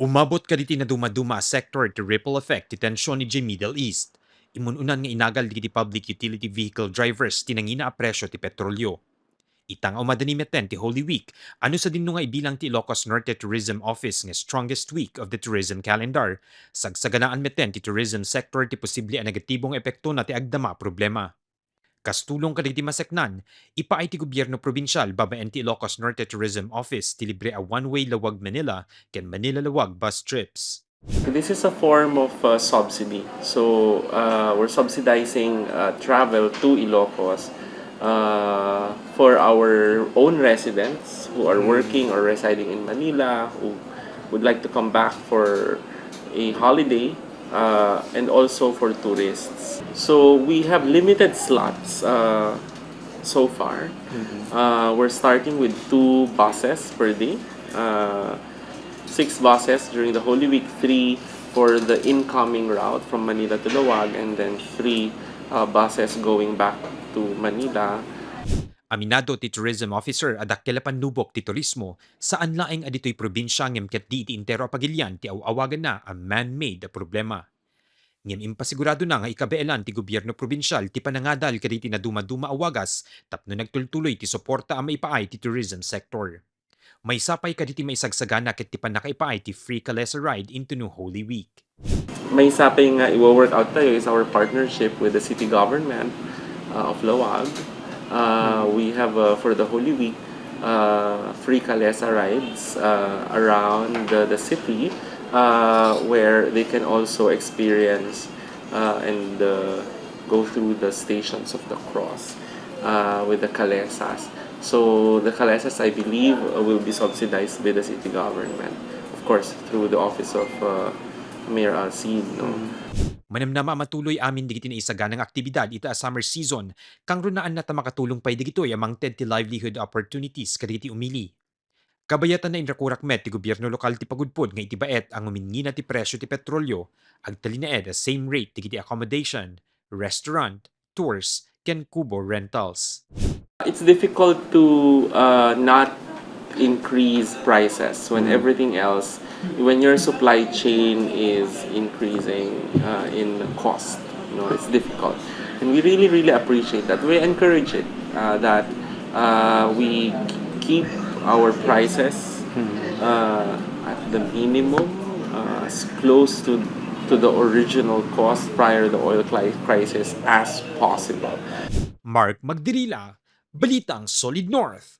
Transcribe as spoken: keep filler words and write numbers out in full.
Umabot kaditi nadumaduma a sektor ti ripple effect ti tension idiay Middle East. Imun-unan nga inagal dagiti public utility vehicle drivers ti nangina a presyo ti petrolio. Ita nga umadani metten ti Holy Week, a no sadinno nga ibilang ti Ilocos Norte Tourism Office nga strongest week of the tourism calendar, sagsaganaan metten ti tourism sector ti posible a negatibo nga epektona ti agdama a problema. Kas tulong kadagiti maseknan, ipaay ti gobierno probinsial babaen ti Ilocos Norte Tourism Office ti libre a one-way Laoag-Manila ken Manila-Laoag bus trips. This is a form of uh, subsidy. So uh, we're subsidizing uh, travel to Ilocos uh, for our own residents who are working or residing in Manila, who would like to come back for a holiday, uh, and also for tourists. So we have limited slots uh, so far. Uh, we're starting with two buses per day. Uh, six buses during the Holy Week, three for the incoming route from Manila to Laoag, and then three uh, buses going back to Manila. Aminado ti tourism officer a dakkel a pannubok ti turismo, saan laeng a ditoy probinsia ngem ket di iti entero a pagilian ti aw-awaganna a man-made a problema. Ngem impasiguradona nga ikabaelan ti gobierno probinsial ti panangadal kadagiti nadumaduma a wagas tapno nagtultuloy ti suporta a maipaay ti tourism sector. Maysa pay kadagiti maisagsagana ket ti pannakaipaay ti free Kalesa ride intono Holy Week. Maysa pay nga iwo-work out tayo is our partnership with the city government uh, of Laoag. Uh, we have uh, for the Holy Week uh, free Kalesa rides uh, around the, the city uh, where they can also experience uh, and uh, go through the Stations of the Cross uh, with the Kalesas. So the Kalesas, I believe, uh, will be subsidized by the city government, of course, through the office of uh, Mayor Alcin. No? Manamnama a matuloy amin dagiti naisagana nga aktibidad ita a summer season, kangrunaanna ta makatulong pay dagitoy a mangted ti livelihood opportunities kadagiti umili. Kabayatanna, inrakurak met ti gobierno lokal ti pagudpod nga iti baet a nguminngina ti presyo ti petrolio, agtalinaed a same rate dagiti accommodation, restaurant, tours, ken kubo rentals. It's difficult to uh, not increase prices when everything else, when your supply chain is increasing uh, in cost. You know, it's difficult. And we really, really appreciate that. We encourage it uh, that uh, we keep our prices uh, at the minimum, uh, as close to, to the original cost prior the oil cli- crisis as possible. Mark Magdirila, Balitang Solid North.